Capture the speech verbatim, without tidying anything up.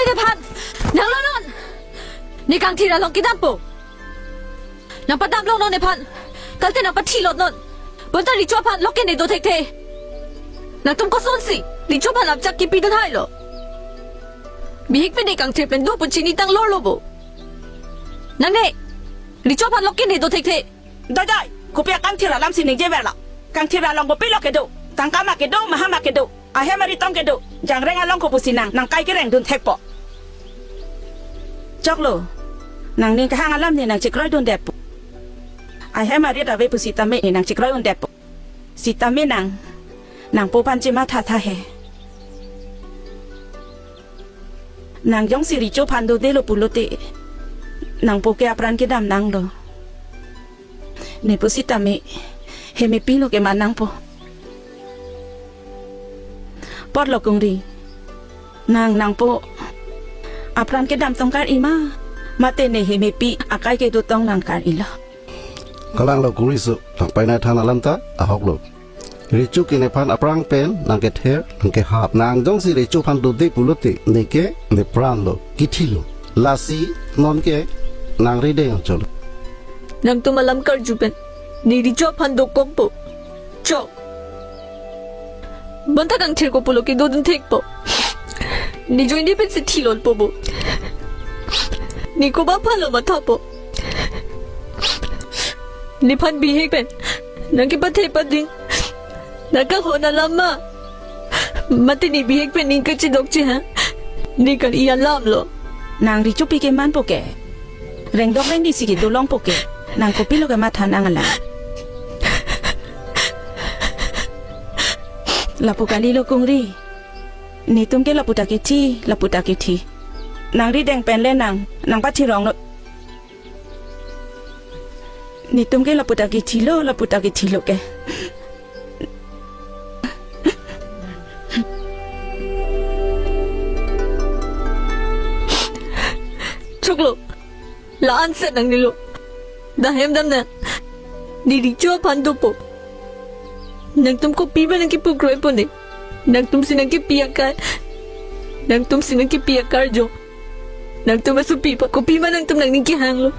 Nephan, nang lo non. Ne kangthir along kedampo. Nang padam lo non nephan. Kalte nang pathi lo non. Bonta Richo aphan lok ke ne do thekthe. Nangtum kosonsi Richo aphan apchak kipidun hai lo. Bihek pen ne kangthir pen do pu chinitang lor lo bo. Nang ne Richo aphan lok ke ne do thekthe. Dai dai, kopi akangthir alam si ningje ver lo. Kangthir along kopi lo kedo. Tangka ma kedo, maha ma kedo. Ahem aritong kedo. Jangreng along ko pusi nang, nang kai kereng dun thekpo. Choklo. Nangning kehang alam ne nang chikroi dun detpo. Ahem arit ave pusitame ne nang chikroi un detpo. Sitame nang, nangpo aphan chematha tha he. Nang jongsi Richo aphan dodelo pulote, nangpo ke apran kedam nanglo. Ne pusitame, hemepi lo keman nangpo. Apotlo Kungri, nang nangpo apran kedam tong kar-i ma, mate ne hemepi akai kedo tong nang kar-i lo. Kalang lo Kungri su, nang painai than alam ta ahok lo. Richo ke nephan aphrang pen nang kether, nang kehap. Nang jongsi Richo aphan dode pulote, ne ke ne pran lo, kithi lo. Lasi non ke nang rideng cholo. Nangtum alam karju pen ne Richo aphan dokokpo. Chok. Bonta kangthir ko pulo kedo dun thekpo. Ne join di pen si thi lo po bo. Ne koba aphan lo mathapo. Nephan bihek pen nang kepathe pading. Nang kahon alam ma. Mate ne bihek pen ning kachidok che ha. Ne kali alam lo. Nang Richo pi kemanpo ke. Rengdok rengdi si kedo longpo ke. Nang kopilo kematha nang alam. Lapu kali lo Kungri. Netum ke lapu ta kethi, lapu ta kethi. Nang rideng pen le nang, nang pathi rong lo. Netum ke lapu ta kethi lo, lapu ta kethi lo ke. Choklo. La-an si nang nilo. Dam hem dam nang. Ne Richo aphan dopo. Nangtum kopi ma nang kepu kroipo ne. Nangtum si nang kepi akai. Nangtum si nang kepi akarjong. Nangtum asopi pa kopi ma nangtum nangning kehang lo.